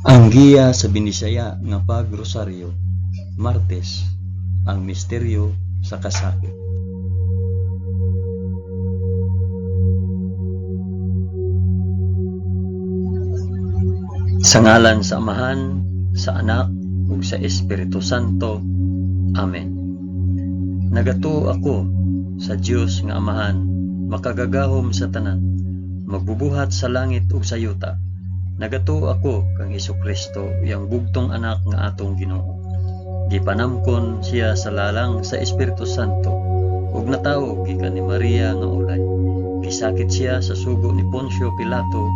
Ang giya sa Binisaya nga pag-rosaryo, Martes, ang misteryo sa kasakit. Sa ngalan sa Amahan, sa Anak, ug sa Espiritu Santo. Amen. Nagatuo ako sa Dios nga Amahan, makagagahom sa tanan, magbubuhat sa langit ug sa yuta. Nagatuo ako kang Hesukristo, iyang bugtong anak nga atong Ginoo. Gipanamkon siya sa lalang sa Espiritu Santo ug natawo gikan ni Maria nga ulay. Gisakit siya sa sugo ni Poncio Pilato,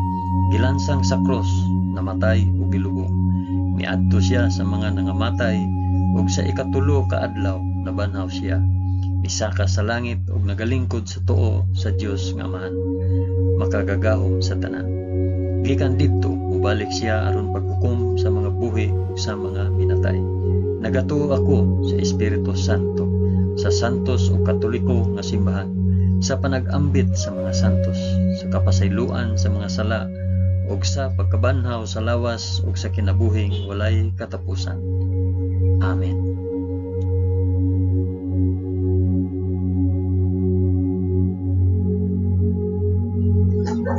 gilansang sa krus, namatay ug gilubong. Miadto siya sa mga nangamatay ug sa ikatulo ka adlaw nabanhaw siya. Misaka sa langit ug nagalingkod sa tuo sa Dios nga Amahan, makagagahom sa tanan. Gikan didto mobalik siya aron paghukom sa mga buhi ug sa mga minatay. Nagatuo ako sa Espiritu Santo, sa santos ug katoliko nga simbahan, sa panag-ambit sa mga santos, sa kapasayloan sa mga sala, ug sa pagkabanhaw sa lawas ug sa kinabuhing walay katapusan. Amen.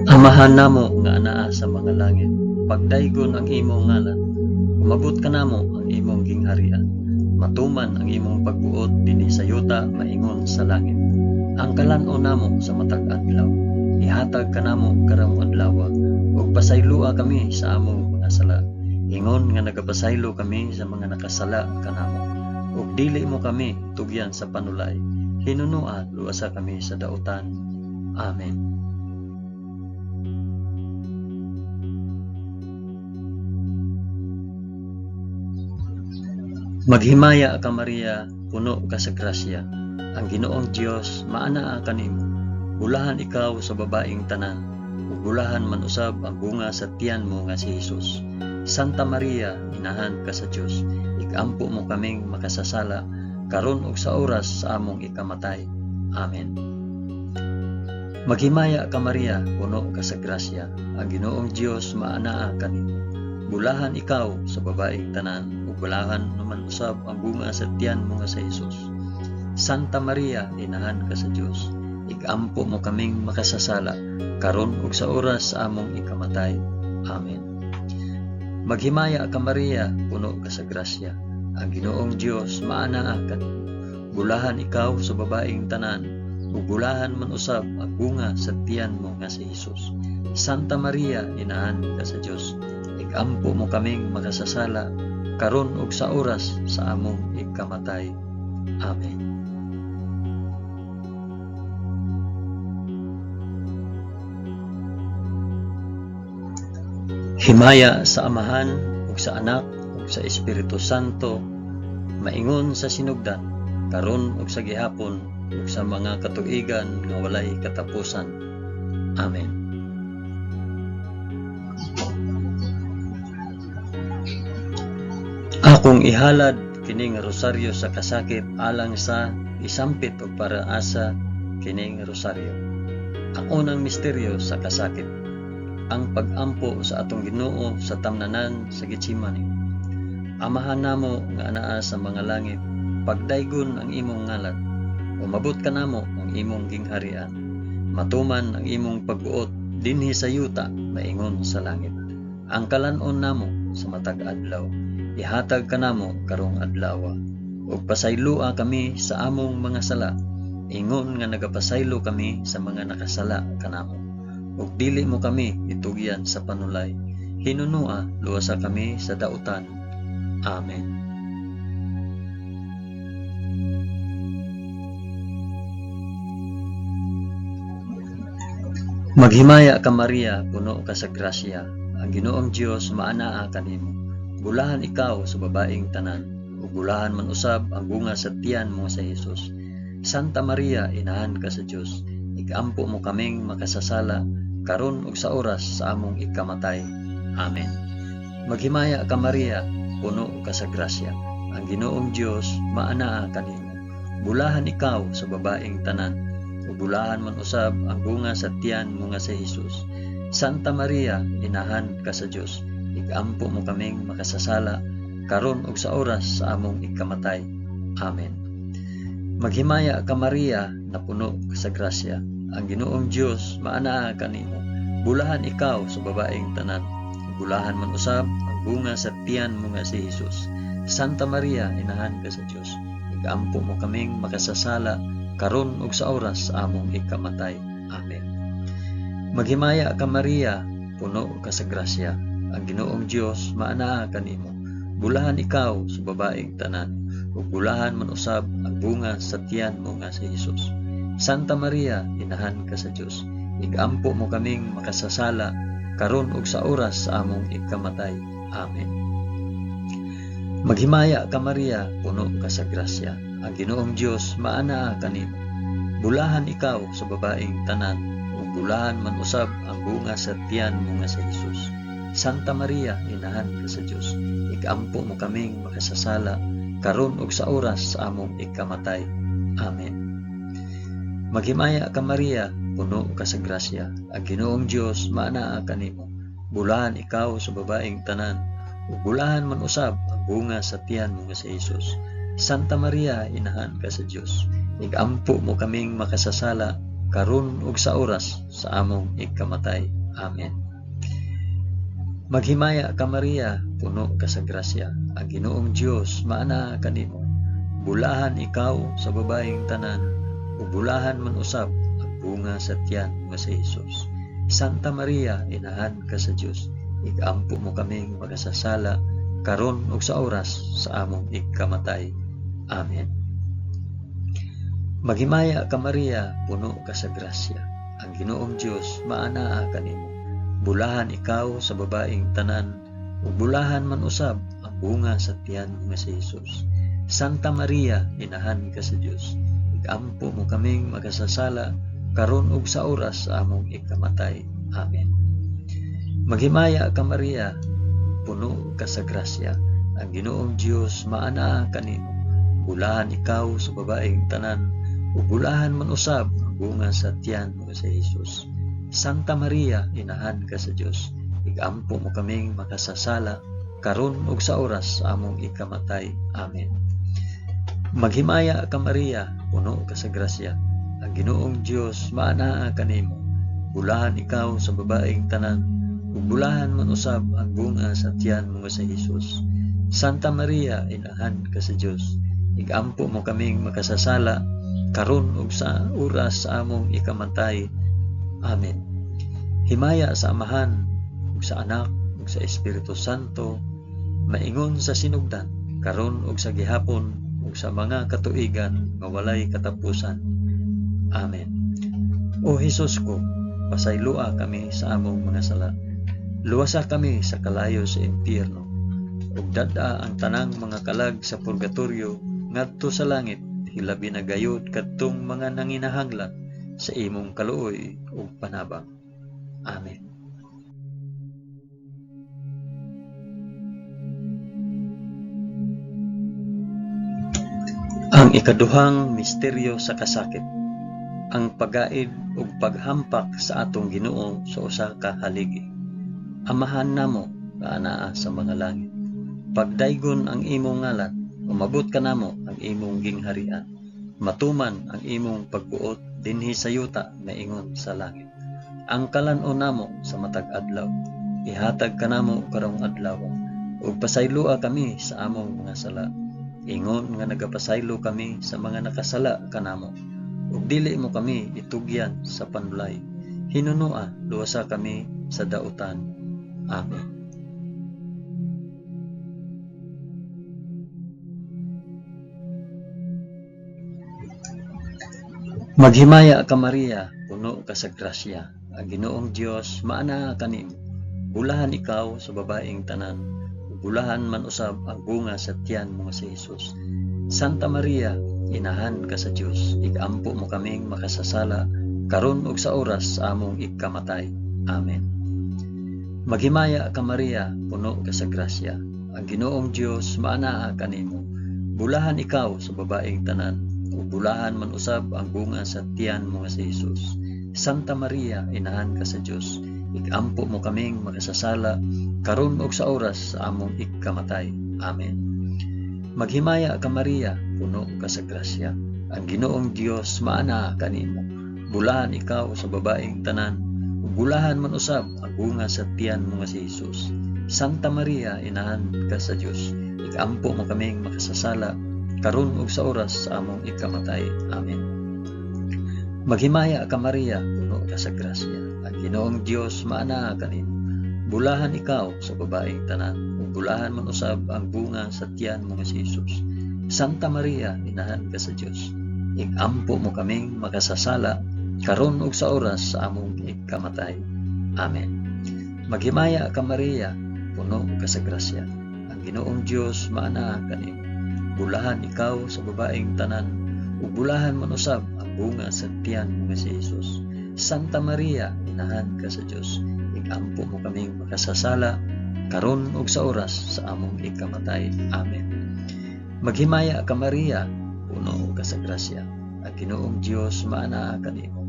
Amahan namo nga anaa sa mga langit, pagdaygon ang imong ngalan, umabot kanamo ang imong gingharian, matuman ang imong pagbuot dinhi sa yuta maingon sa langit. Ang kalan-on namo sa matag adlaw, ihatag kanamo karong adlaw, ug pasayloa kami sa among mga sala, ingon nga nagapasaylo kami sa mga nakasala kanamo. Ug dili mo kami tugyan sa panulay, hinunua luwasa kami sa dautan. Amen. Maghimaya ka Maria, puno ka sa grasya. Ang Ginoong Dios maanaa kanimo. Bulahan ikaw sa babaeng tanan, ug bulahan man usab ang bunga sa tiyan mo nga si Hesus. Santa Maria, inahan ka sa Dios, ikampo mo kaming makasasala karon ug sa oras sa among ikamatay. Amen. Maghimaya ka Maria, puno ka sa grasya. Ang Ginoong Dios maanaa kanimo. Bulahan ikaw sa babaeng tanan, ug bulahan naman usab ang bunga sa tiyan mo nga sa Hesus. Santa Maria, inahan ka sa Dios, ikampo mo kaming makasasala, karon ug sa oras sa among ikamatay. Amen. Maghimaya ka Maria, puno ka sa grasya. Ang Ginoong Dios maanaa kanimo. Bulahan ikaw sa babaeng tanan, ug bulahan man usab ang bunga sa tiyan mo nga si Hesus. Santa Maria, inahan ka sa Dios, ikampo mo kaming makasasala, karon ug sa oras sa among ikamatay. Amen. Himaya sa Amahan ug sa Anak ug sa Espiritu Santo, maingon sa sinugdan, karon ug sa gihapon ug sa mga katuigan nga walay katapusan. Amen. Akong ihalad kini nga rosaryo sa kasakit alang sa isampit og para asa kini nga rosaryo. Ang unang misteryo sa kasakit, ang pag-ampo sa atong Ginoo sa tamnanan sa Getsemani. Amahan namo nga anaa sa mga langit, pagdaygon ang imong ngalan, umabot kanamo ang imong gingharian, matuman ang imong pagbuot dinhi sa yuta maingon sa langit. Ang kalan-on namo sa matag adlaw, ihatag kanamo karong adlaw, ug pasayloa kami sa among mga sala, ingon nga nagapasaylo kami sa mga nakasala kanamo. Ug dili mo kami itugyan sa panulay, hinunua luwasa kami sa dautan. Amen. Maghimaya ka Maria, puno ka sa grasya. Ang Ginoong Dios maanaa kanimo. Bulahan ikaw sa babaeng tanan, ug bulahan man usab ang bunga sa tiyan mo sa Hesus. Santa Maria, inahan ka sa Dios, ikampo mo kaming makasasala, karon ug sa oras sa among ikamatay. Amen. Maghimaya ka Maria, puno ka sa grasya. Ang Ginoong Dios maanaa kanimo. Bulahan ikaw sa babaeng tanan, ug bulahan man usab ang bunga sa tiyan mo nga si Hesus. Santa Maria, inahan ka sa Dios, Igampo mo kaming makasasala, karon ug sa oras sa among ikamatay. Amen. Maghimaya ka Maria, napuno ka sa grasya. Ang Ginoong Dios maanaa kanimo. Bulahan ikaw sa babaeng tanan. Bulahan man usab ang bunga sa tiyan mo nga si Hesus. Santa Maria, inahan ka sa Dios. Igampo mo kaming makasasala karon ug sa oras sa among ikamatay. Amen. Maghimaya ka Maria, puno ka sa grasya. Ang Ginoong Dios maanaa kanimo. Bulahan ikaw sa babaeng tanan, ug bulahan man usab ang bunga sa tiyan mo nga si Hesus. Santa Maria, inahan ka sa Dios. Igampo mo kaming makasasala karon ug sa oras sa among ikamatay. Amen. Maghimaya ka Maria, puno ka sa grasya. Ang Ginoong Dios maanaa kanimo. Bulahan ikaw sa babaeng tanan, ug bulahan man usab ang bunga sa tiyan mo nga si Hesus. Santa Maria, inahan ka sa Dios. Igampo mo kaming makasasala karon ug sa oras sa among ikamatay. Amen. Maghimaya ka Maria, puno ka sa grasya. Ang Ginoong Dios maanaa kanimo. Bulahan ikaw sa babaeng tanan, ug bulahan man usab ang bunga sa tiyan mo nga si Hesus. Santa Maria, inahan ka sa Dios. Igampo mo kaming makasasala karon ug sa oras sa among ikamatay. Amen. Maghimaya ka Maria, puno ka sa grasya. Ang Ginoong Dios maanaa kanimo. Bulahan ikaw sa babaeng tanan, ug bulahan man usab ang bunga sa tiyan mo si Hesus. Santa Maria, inahan ka sa Dios. Igampo mo kaming makasasala karon ug sa oras sa among ikamatay. Amen. Maghimaya ka Maria, puno ka sa grasya. Ang Ginoong Dios maanaa kanimo. Bulahan ikaw sa babaeng tanan, ug bulahan man usab ang bunga sa tiyan mo nga si Hesus. Santa Maria, inahan ka sa Dios. Igampo mo kaming makasasala karon ug sa oras sa among ikamatay. Amen. Maghimaya ka Maria, puno ka sa grasya. Ang Ginoong Dios maanaa kanimo. Bulahan ikaw sa babaeng tanan, ug bulahan man usab ang bunga sa tiyan mo nga si Hesus. Santa Maria, inahan ka sa Dios. Igampo mo kaming makasasala karon ug sa oras sa among ikamatay. Amen. Maghimaya ka Maria, puno ka sa grasya. Ang Ginoong Dios maanaa kanimo. Bulahan ikaw sa babaeng tanan, ug bulahan man usab ang bunga sa tiyan mo nga si Hesus. Santa Maria, inahan ka sa Dios. Igampo mo kaming makasasala karon ug sa oras sa among ikamatay. Amen. Himaya sa Amahan ug sa Anak ug sa Espiritu Santo, maingon sa sinugdan, karon ug sa gihapon ug sa mga katuigan nga walay katapusan. Amen. O Hesus ko, pasayloa kami sa among mga sala. Luwasa kami sa kalayo sa impyerno. Ug dad-a ang tanang mga kalag sa purgatorio ngadto sa langit, hilabi na gayud kadtong mga nanginahanglan sa imong kaluoy ug panabang. Amen. Ang ikaduhang misteryo sa kasakit, ang pagaid ug paghampak sa atong Ginoo sa usa ka haligi. Amahan namo nga anaa sa mga langit. Pagdaygon ang imong ngalan, umabot kanamo ang imong gingharian. Matuman ang imong pagbuot dinhi sa yuta maingon sa langit. Ang kalan-on namo sa matag adlaw, ihatag kanamo karong adlaw, ug pasayloa kami sa among mga sala, ingon nga nagapasaylo kami sa mga nakasala kanamo. Ug dili mo kami itugyan sa panulay, hinunoa luwasa kami sa dautan. Amen. Maghimaya ka Maria, puno ka sa grasya. Ang Ginoong Dios maanaa kanimo. Bulahan ikaw sa babaeng tanan, ug bulahan man usab ang bunga sa tiyan mo nga si Hesus. Santa Maria, inahan ka sa Dios, igampo mo kaming makasasala karon ug sa oras sa among ikamatay. Amen. Maghimaya ka Maria, puno ka sa grasya. Ang Ginoong Dios maanaa kanimo. Bulahan ikaw sa babaeng tanan, ug bulahan man usab ang bunga sa tiyan mo nga si Hesus. Santa Maria, inahan ka sa Dios, igampo mo kaming makasasala karon ug sa oras sa among ikamatay. Amen. Maghimaya ka Maria, puno ka sa grasya. Ang Ginoong Dios maanaa kanimo. Bulahan ikaw sa babaeng tanan, ug bulahan man usab ang bunga sa tiyan mo nga si Jesus. Santa Maria, inahan ka sa Dios, ikampo mo kaming makasasala, karon ug sa oras sa among ikamatay. Amen. Maghimaya ka Maria, puno ka sa grasya. Ang Ginoong Dios maanaa kanimo. Bulahan ikaw sa babaeng tanan, ug bulahan man usab ang bunga sa tiyan mo nga si Jesus. Santa Maria, inahan ka sa Dios, ikampo mo kaming makasasala, karon ug sa oras sa among ikamatay. Amen. Maghimaya ka Maria, puno ka sa grasya. Ang Ginoong Dios maanaa kanimo. Bulahan ikaw sa babaeng tanan, ug bulahan man usab ang bunga sa tiyan mo nga si Jesus. Santa Maria, inahan ka sa Dios, ikampo mo kaming makasasala, karon ug sa oras sa among ikamatay. Amen. Maghimaya ka Maria, puno ka sa grasya. Ang Ginoong Dios maanaa kanimo.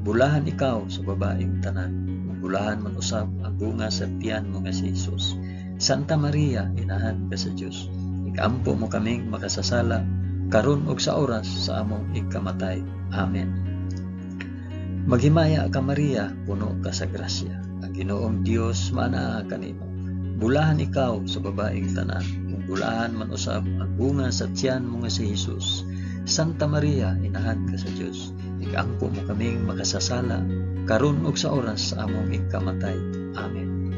Bulahan ikaw sa babaeng tanan, ug bulahan man usab ang bunga sa tiyan mo nga si Jesus. Santa Maria, inahan ka sa Dios, ikampo mo kaming makasasala, karon ug sa oras sa among ikamatay. Amen. Maghimaya ka Maria, puno ka sa grasya. Ang Ginoong Dios maanaa kanimo. Bulahan ikaw sa babaeng tanan, ug bulahan man usab ang bunga sa tiyan mo nga si Jesus. Santa Maria, inahan ka sa Dios, ikampo mo kaming makasasala, karon ug sa oras sa among ikamatay. Amen.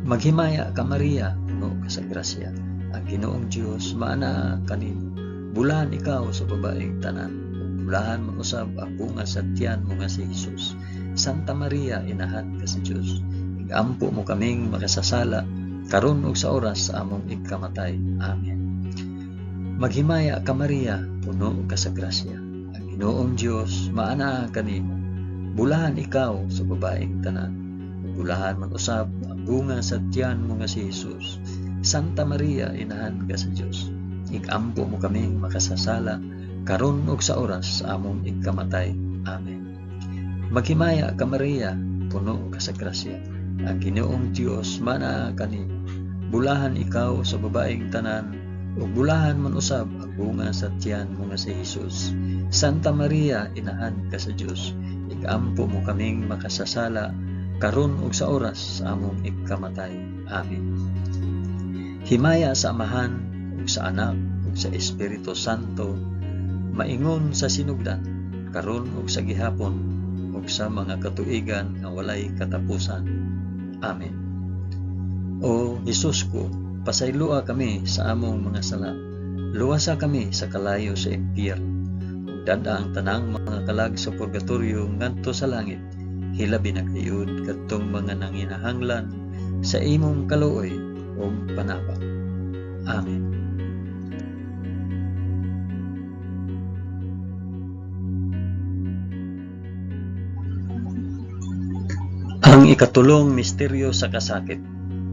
Maghimaya ka Maria, puno ka sa grasya. Ang Ginoong Dios maanaa kanimo. Bulahan ikaw sa babaeng tanan, ug bulahan man usab ang bunga sa tiyan mo nga si Jesus. Santa Maria, inahan ka sa Dios, ikampo mo kaming makasasala, karon ug sa oras sa among ikamatay. Amen. Maghimaya ka Maria, puno ka sa grasya. Ang Ginoong Dios maanaa kanimo. Bulahan ikaw sa babaeng tanan, ug bulahan man usab ang bunga sa tiyan mo nga si Jesus. Santa Maria, inahan ka sa Dios, ikampo mo kaming makasasala, karon ug sa oras sa among ikamatay. Amen. Maghimaya ka Maria, puno ka sa grasya. Ang Ginoong Dios maanaa kanimo. Bulahan ikaw sa babaeng tanan, ug bulahan man usab ang bunga sa tiyan mo nga si Jesus. Santa Maria, inahan ka sa Dios, ikampo mo kaming makasasala, karon ug sa oras sa among ikamatay. Amen. Himaya sa Amahan, ug sa Anak, ug sa Espiritu Santo, maingon sa sinugdan, karon ug sa gihapon, ug sa mga katuigan nga walay katapusan. Amen. O Hesus ko, pasayloa kami sa among mga sala. Luwasa kami sa kalayo sa impyerno. Ug dad-a ang tanang mga kalag sa purgatorio ngadto sa langit. Hilabi na gayud kadtong mga nanginahanglan sa imong kaluoy ug panabang. Amen. Ang ikatulong misteryo sa kasakit,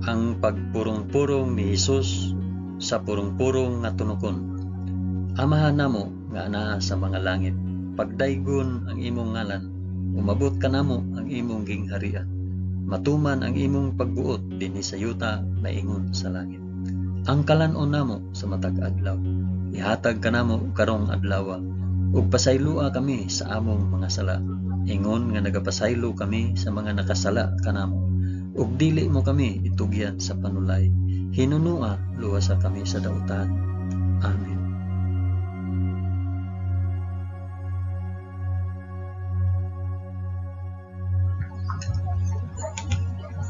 ang pagpurong-purong ni Hesus sa purong-purong nga tunokon. Amahan namo nga anaa sa mga langit, pagdaygon ang imong ngalan, umabot kanamo ang imong gingharian. Matuman ang imong pagbuot dinhi sa yuta maingon sa langit. Ang kalan-on namo sa matag adlaw, ihatag kanamo karong adlaw, ug pasayloa kami sa among mga sala, ingon nga nagapasaylo kami sa mga nakasala kanamo. Ug dili mo kami itugyan sa panulay, hinunua luwasa kami sa dautan. Amen.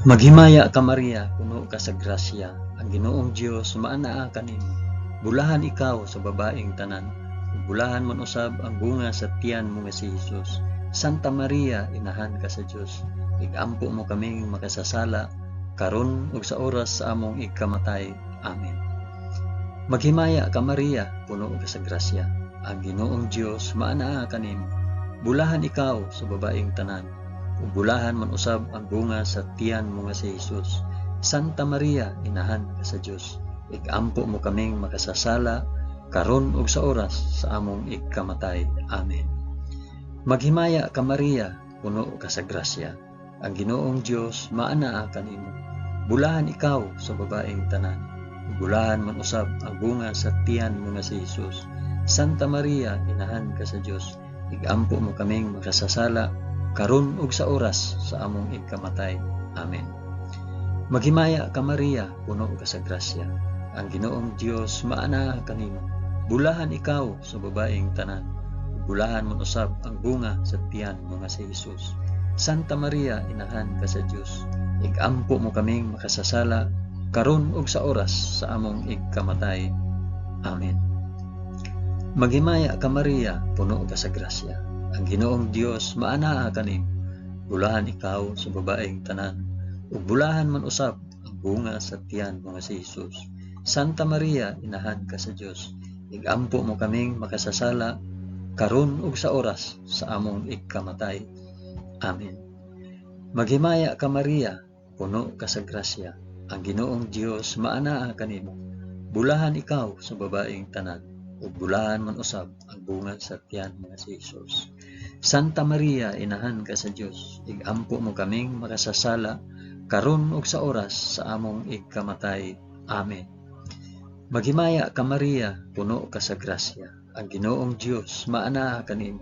Maghimaya ka Maria, puno ka sa grasya, ang Ginoong Dios maanaa kanimo. Bulahan ikaw sa babaeng tanan, ug bulahan man usab ang bunga sa tiyan mo nga si Hesus. Santa Maria, inahan ka sa Dios, igampo mo kaming makasasala, karon ug sa oras sa among ikamatay. Amen. Maghimaya ka Maria, puno ka sa grasya, ang Ginoong Dios maanaa kanimo. Bulahan ikaw sa babaeng tanan, ug bulahan man usab ang bunga sa tiyan mo nga si Hesus. Santa Maria, inahan ka sa Dios, igampo mo kaming makasasala, karon ug sa oras sa among ikamatay. Amen. Maghimaya ka Maria, puno ka sa grasya, ang Ginoong Dios maanaa kanimo. Bulahan ikaw sa babaeng tanan, ug bulahan man usab ang bunga sa tiyan mo nga si Hesus. Santa Maria, inahan ka sa Dios, igampo mo kaming makasasala karon ug sa oras sa among igkamatay. Amen. Maghimaya ka Maria, puno ka sa grasya. Ang Ginoong Dios maanaa kanimo. Bulahan ikaw sa babaeng tanan, ug bulahan man usab ang bunga sa tiyan mo nga si Hesus. Santa Maria, inahan ka sa Dios, igampo mo kaming makasasala karon ug sa oras sa among igkamatay. Amen. Maghimaya ka Maria, puno ka sa grasya. Ang Ginoong Dios maanaa kanimo. Bulahan ikaw sa babaeng tanan, ug bulahan man usab ang bunga sa tiyan mo nga si Hesus. Santa Maria, inahan ka sa Dios, igampo mo kaming makasasala karon ug sa oras sa among igkamatay. Amen. Maghimaya ka Maria, puno ka sa grasya. Ang Ginoong Dios maanaa kanimo. Bulahan ikaw sa babaeng tanan, ug bulahan man usab ang bunga sa tiyan mo nga si Hesus. Santa Maria, inahan ka sa Dios, igampo mo kaming makasasala karon ug sa oras sa among igkamatay. Amen. Maghimaya ka Maria, puno ka sa grasya. Ang Ginoong Dios maanaa kanimo.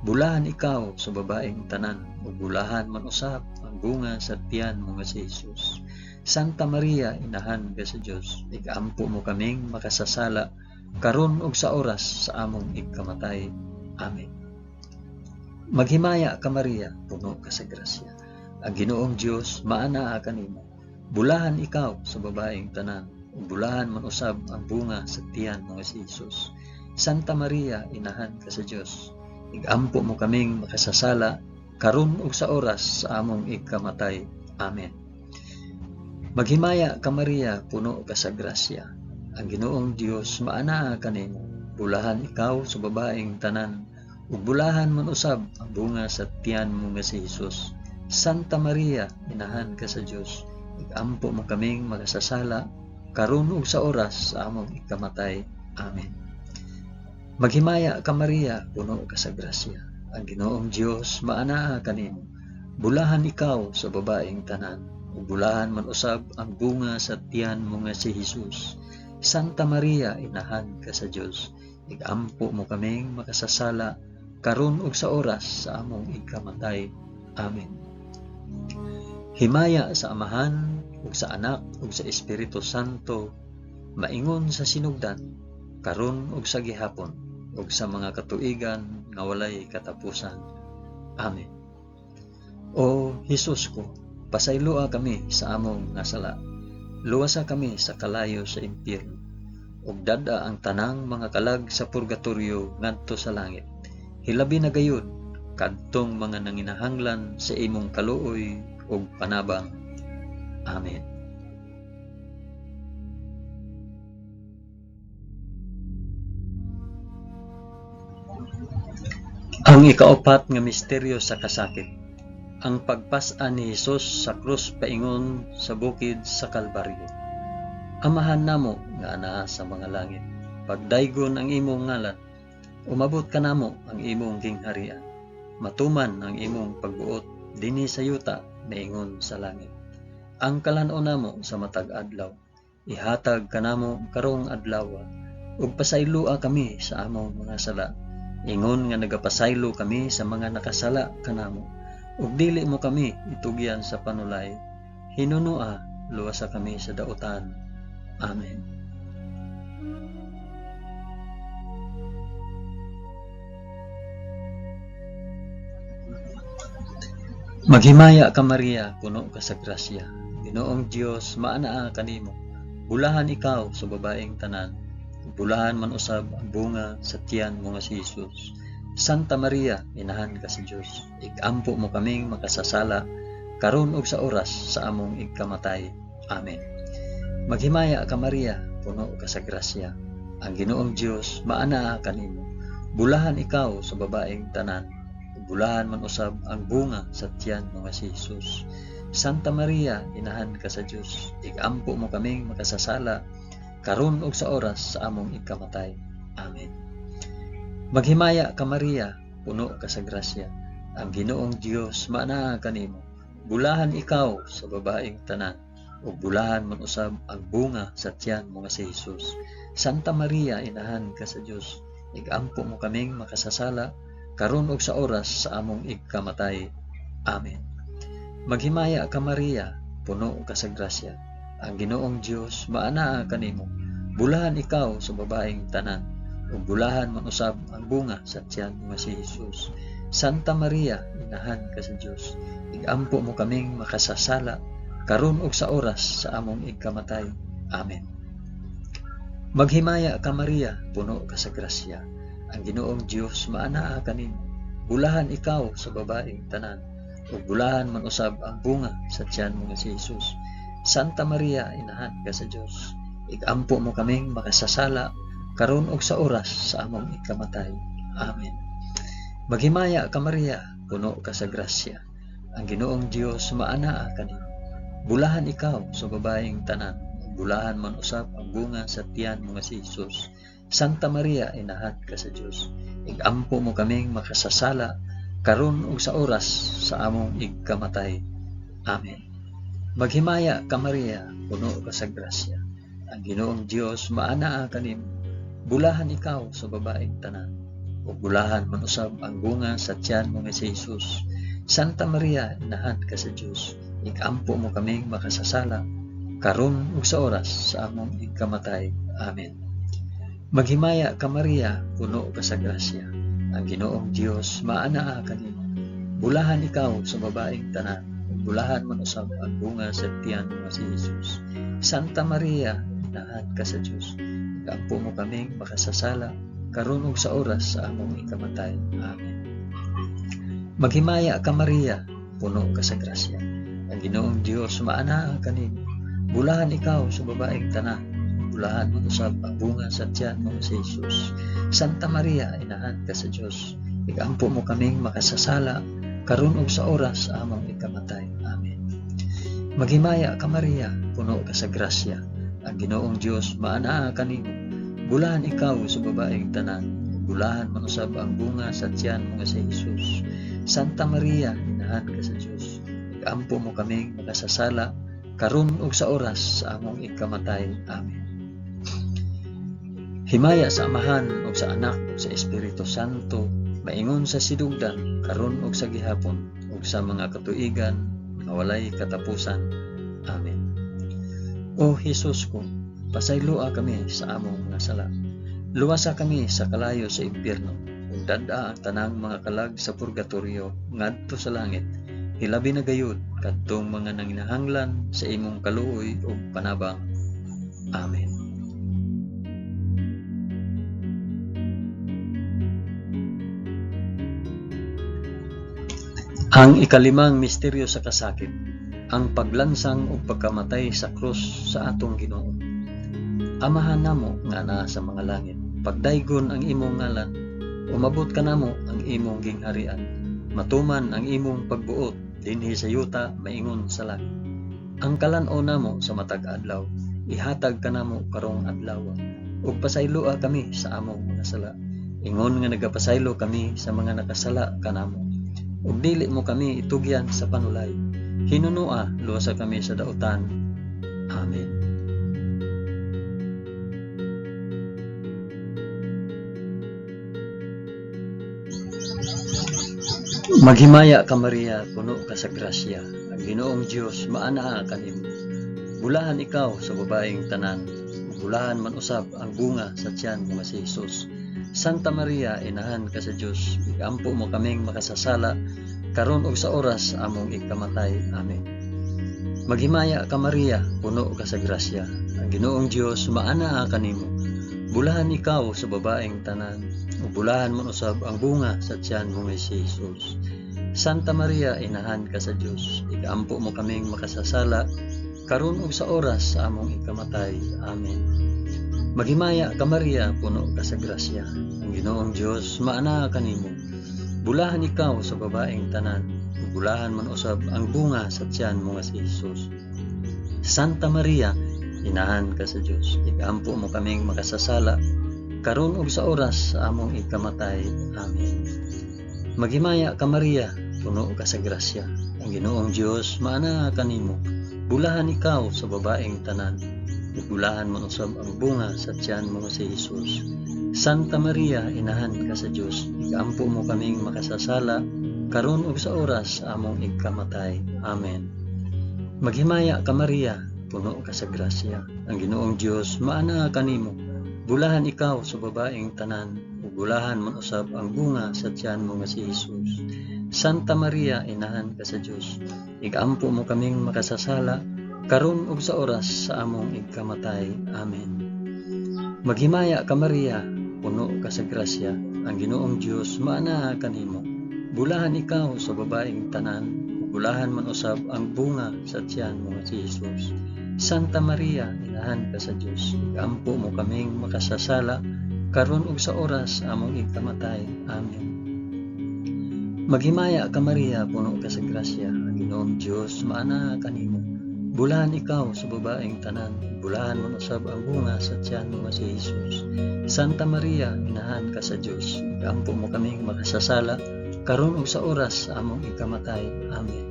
Bulahan ikaw sa babaeng tanan, ug bulahan man usab ang bunga sa tiyan mo nga si Hesus. Santa Maria, inahan ka sa Dios, igampo mo kaming makasasala karon ug sa oras sa among igkamatay. Amen. Maghimaya ka Maria, puno ka sa grasya. Ang Ginoong Dios maanaa kanimo. Bulahan ikaw sa babaeng tanan, ug bulahan man usab ang bunga sa tiyan mo nga si Hesus. Santa Maria, inahan ka sa Dios, igampo mo kaming makasasala karon ug sa oras sa among igkamatay. Amen. Maghimaya ka Maria, puno ka sa grasya. Ang Ginoong Dios maanaa kanimo. Bulahan ikaw sa babaeng tanan, ug bulahan man usab ang bunga sa tiyan mo nga si Hesus. Santa Maria, inahan ka sa Dios, igampo mo kaming makasasala karon ug sa oras sa among ikamatay. Amen. Maghimaya ka Maria, puno ka sa grasya. Ang Ginoong Dios maanaa kanimo. Bulahan ikaw sa babaeng tanan, ug bulahan man usab ang bunga sa tiyan mo nga si Hesus. Santa Maria, inahan ka sa Dios, igampo mo kaming makasasala karon ug sa oras sa among ikamatay. Amen. Himaya sa Amahan ug sa Anak ug sa Espiritu Santo, maingon sa sinugdan, karon ug sa gihapon, ug sa mga katuigan nga walay katapusan. Amen. O Hesus ko, pasayloa kami sa among nga sala. Luwasa kami sa kalayo sa impyerno, ug dad-a ang tanang mga kalag sa purgatorio ngadto sa langit. Hilabi na gayud kadtong mga nanginahanglan sa imong kaluoy ug panabang. Amen. Ang ikaapat nga misteryo sa kasakit, ang pagpas-an ni Hesus sa krus paingon sa bukid sa Kalbaryo. Amahan namo nga anaa sa mga langit, pagdaygon ang imong ngalan, umabot kanamo ang imong gingharian, matuman ang imong pagbuot dinhi sa yuta maingon sa langit. Ang kalan-on namo sa matag adlaw, ihatag kanamo karong adlaw, ug pasayloa kami sa among mga sala, ingon nga nagapasaylo kami sa mga nakasala kanamo, ug dili mo kami itugyan sa panulay, hinunoa luwasa kami sa dautan. Amen. Maghimaya ka Maria, puno ka sa grasya. Ginoong Dios maanaa kanimo. Bulahan ikaw sa babaeng tanan, ug bulahan man usab ang bunga sa tiyan mo nga si Hesus. Santa Maria, inahan ka sa Dios, igampo mo kaming makasasala karon ug sa oras sa among igkamatay. Amen. Maghimaya ka Maria, puno ka sa grasya. Ang Ginoong Dios maanaa kanimo. Bulahan ikaw sa babaeng tanan, ug bulahan man usab ang bunga sa tiyan mo nga si Hesus. Santa Maria, inahan ka sa Dios, igampo mo kaming makasasala karon ug sa oras sa among igkamatay. Amen. Maghimaya ka Maria, puno ka sa grasya. Ang Ginoong Dios maanaa kanimo. Bulahan ikaw sa babaeng tanan, ug bulahan man usab ang bunga sa tiyan mo nga si Hesus. Santa Maria, inahan ka sa Dios, igampo mo kaming makasasala karon ug sa oras sa among igkamatay. Amen. Maghimaya ka Maria, puno ka sa grasya. Ang Ginoong Dios maanaa kanimo. Bulahan ikaw sa babaeng tanan, ug bulahan man usab ang bunga sa tiyan mo nga si Hesus. Santa Maria, inahan ka sa Dios, igampo mo kaming makasasala karon ug sa oras sa among igkamatay. Amen. Maghimaya ka Maria, puno ka sa grasya. Ang Ginoong Dios maanaa kanimo. Bulahan ikaw sa babaeng tanan, ug bulahan man usab ang bunga sa tiyan mo nga si Hesus. Santa Maria, inahan ka sa Dios, igampo mo kaming makasasala karon ug sa oras sa among ikamatay. Amen. Maghimaya ka Maria, puno ka sa grasya. Ang Ginoong Dios maanaa kanimo. Bulahan ikaw sa babaeng tanan, ug bulahan man usab ang bunga sa tiyan mo nga si Hesus. Santa Maria, inahan ka sa Dios, igampo mo kaming makasasala karon ug sa oras sa among igkamatay. Amen. Maghimaya ka Maria, puno ka sa grasya. Ang Ginoong Dios maanaa kanimo. Bulahan ikaw sa babaeng tanan, ug bulahan man usab ang bunga sa tiyan mo nga si Hesus. Santa Maria, inahan ka sa Dios, igampo mo kaming makasasala karon ug sa oras sa among igkamatay. Amen. Maghimaya ka Maria, puno ka sa grasya. Ang Ginoong Dios maanaa kanimo. Bulahan ikaw sa babaeng tanan, ug bulahan man usab ang bunga sa tiyan mo nga si Hesus. Santa Maria, inahan ka sa Dios, igampo mo kaming makasasala karon ug sa oras sa among ikamatay. Amen. Maghimaya ka Maria, puno ka sa grasya. Ang Ginoong Dios maanaa kanimo. Bulahan ikaw sa babaeng tanan, bulahan man usab ang bunga sa tiyan mo nga si Hesus. Santa Maria, inahan ka sa Dios, igampo mo kaming makasasala karon ug sa oras sa among ikamatay. Amen. Maghimaya ka Maria, puno ka sa grasya. Ang Ginoong Dios maanaa kanimo. Bulahan ikaw sa babaeng tanan, ug bulahan man usab ang bunga sa tiyan mo nga si Hesus. Santa Maria, inahan ka sa Dios, igampo mo kaming makasasala karon ug sa oras sa among ikamatay. Amen. Himaya sa Amahan ug sa Anak ug sa Espiritu Santo, maingon sa sidugdan karon ug sa gihapon ug sa mga katuigan nga walay katapusan. Amen. O Hesus ko, pasayloa kami sa among mga sala. Luwasa kami sa kalayo sa impyerno ug dad-a ang tanang mga kalag sa purgatorio ngadto sa langit. Hilabi na gayud kadtong mga nanginahanglan sa imong kaluoy ug panabang. Amen. Ang ikalimang misteryo sa kasakit, ang paglansang ug pagkamatay sa krus sa atong Ginoo. Amahan namo nga naa sa mga langit, pagdaygon ang imong ngalan, umabot kanamo ang imong gingharian, matuman ang imong pagbuot dinhi sa yuta maingon sa langit. Ang kalan-on namo sa matag adlaw, ihatag kanamo karong adlaw, ug pasayloa kami sa among mga sala, ingon nga nagapasaylo kami sa mga nakasala kanamo. Ug dili mo kami itugyan sa panulay, hinunua luwasa kami sa dautan. Amen. Maghimaya ka Maria, puno ka sa grasya. Ang Ginoong Dios maanaa kanimo. Bulahan ikaw sa babaeng tanan, bulahan man usab ang bunga sa tiyan mo nga si Hesus. Santa Maria, inahan ka sa Dios, igampo mo kaming makasasala karon ug sa oras sa among ikamatay. Amen. Maghimaya ka Maria, puno ka sa grasya. Ang Ginoong Dios maanaa kanimo. Bulahan ikaw sa babaeng tanan, ug bulahan man usab ang bunga sa tiyan mo nga si Hesus. Santa Maria, inahan ka sa Dios, igampo mo kaming makasasala karon ug sa oras sa among ikamatay. Amen. Maghimaya ka Maria, puno ka sa grasya. Ang Ginoong Dios maanaa kanimo. Bulahan ikaw sa babaeng tanan, ug bulahan man usab ang bunga sa tiyan mo nga si Hesus. Santa Maria, inahan ka sa Dios, igampo mo kaming makasasala karon ug sa oras sa among ikamatay. Amen. Maghimaya ka Maria, puno ka sa grasya. Ang Ginoong Dios maanaa kanimo. Bulahan ikaw sa babaeng tanan, ug bulahan man usab ang bunga sa tiyan mo nga si Hesus. Santa Maria, inahan ka sa Dios, igampo mo kaming makasasala, karon ug sa oras sa among igkamatay. Amen. Maghimaya ka Maria, puno ka sa grasya. Ang Ginoong Dios maanaa kanimo. Bulahan ikaw sa babaeng tanan, ug bulahan man usab ang bunga sa tiyan mo nga si Hesus. Santa Maria, inahan ka sa Dios, igampo mo kaming makasasala, karon ug sa oras sa among igkamatay. Amen. Maghimaya ka Maria, puno ka sa grasya, ang Ginoong Dios maanaa kanimo. Bulahan ikaw sa babaeng tanan, ug bulahan man usab ang bunga sa tiyan mo nga si Hesus. Santa Maria, inahan ka sa Dios, igampo mo kaming makasasala, karon ug sa oras among igkamatay. Amen. Maghimaya ka Maria, puno ka sa grasya, ang Ginoong Dios maanaa kanimo. Bulahan ikaw sa babaeng tanan, bulahan man usab ang bunga sa tiyan mo nga si Hesus. Santa Maria, inahan ka sa Dios, igampo mo kaming makasasala, karon ug sa oras sa among ikamatay. Amen.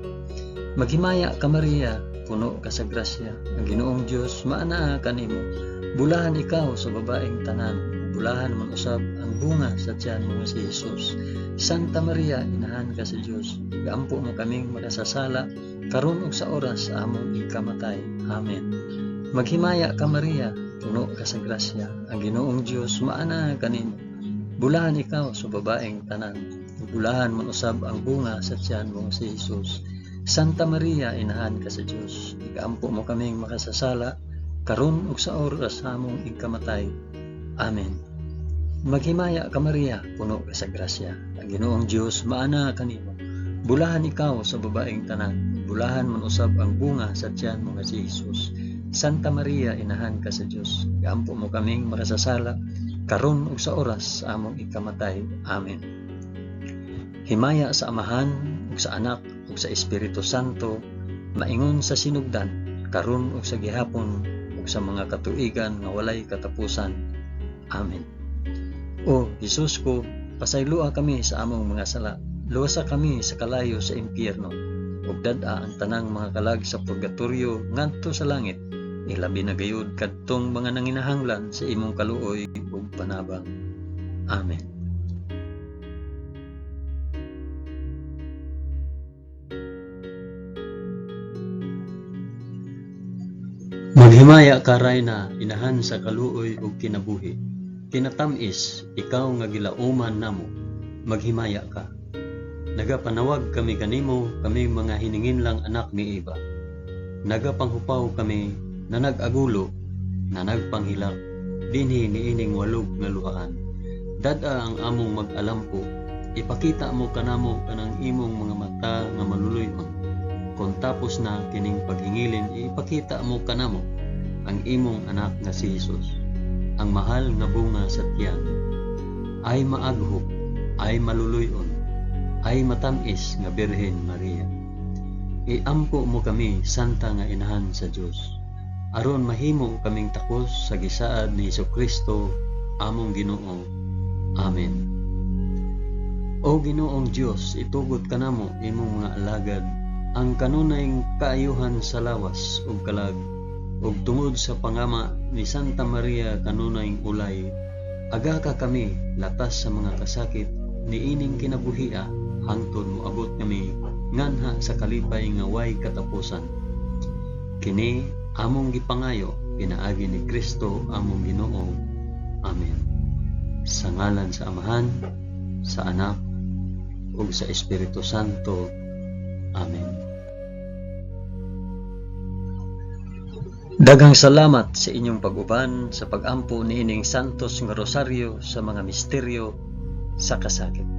Maghimaya ka Maria, puno ka sa grasya, ang Ginoong Dios maanaa kanimo. Bulahan ikaw sa babaeng tanan, bulahan man usab ang bunga sa tiyan mo nga si Hesus. Santa Maria, inahan ka sa Dios, igampo mo kaming makasasala, karon ug sa oras sa among ikamatay. Amen. Maghimaya ka Maria, puno ka sa grasya, ang Ginoong Dios maanaa kanimo. Bulahan ikaw sa babaeng tanan, bulahan man usab ang bunga sa tiyan mo si Hesus. Santa Maria, inahan ka sa Dios, igampo mo kaming makasasala, karon ug sa oras sa among ikamatay. Amen. Maghimaya ka Maria, puno ka sa grasya, ang Ginoong Dios maanaa kanimo. Bulahan ikaw sa babaeng tanan, bulahan man usab ang bunga sa tiyan mo nga si Hesus. Santa Maria, inahan ka sa Dios, iampo mo kaming makasasala, karon ug sa oras sa among ikamatay. Amen. Himaya sa Amahan ug sa Anak ug sa Espiritu Santo, maingon sa sinugdan, karon ug sa gihapon ug sa mga katuigan nga walay katapusan. Amen. O Hesus ko, pasayloa kami sa among mga sala, luwasa kami sa kalayo sa impyerno, ug dad-a ang tanang mga kalag sa purgatorio ngadto sa langit, ilabi na gayud kadtong mga nanginahanglan sa imong kaluoy ug panabang. Amen. Maghimaya ka Rayna, inahan sa kaluoy ug kinabuhi. Kinatam-is, ikaw nga gilauman namo, maghimaya ka. Nagapanawag kami kanimo, kami mga hininginlang anak ni Eva. Nagapanghupaw kami na nag-agulo, na nagpanghilak, dinhi niining walog nga luhaan. Dad-a ang among mag-alampo, ipakita mo kanamo kanang imong mga mata nga maluluy-on. Kon tapos na kining paghingilin, ipakita mo kanamo ang imong anak nga si Hesus, ang mahal nga bunga sa tiyan. Ay maaghop, ay maluluy-on, ay matamis nga Birhen Maria. Iampo mo kami, Santa nga Inahan sa Dios, aron mahimo kaming takos sa gisaad ni Hesukristo among Ginoo. Amen. O Ginoong Dios, itugot kanamo imong mga alagad ang kanunay kaayuhan sa lawas ug kalag, ug tungod sa pangama ni Santa Maria kanunay ulay, aga ka kami latas sa mga kasakit niining kinabuhia hangtod moabot kami nganha sa kalipay nga way katapusan. Kini among gipangayo pinaagi ni Kristo among Ginoo. Amen. Sa ngalan sa Amahan, sa Anak, ug sa Espiritu Santo. Amen. Daghang salamat sa inyong pag-uban sa pag-ampo niining Santos nga Rosaryo sa mga misteryo sa kasakit.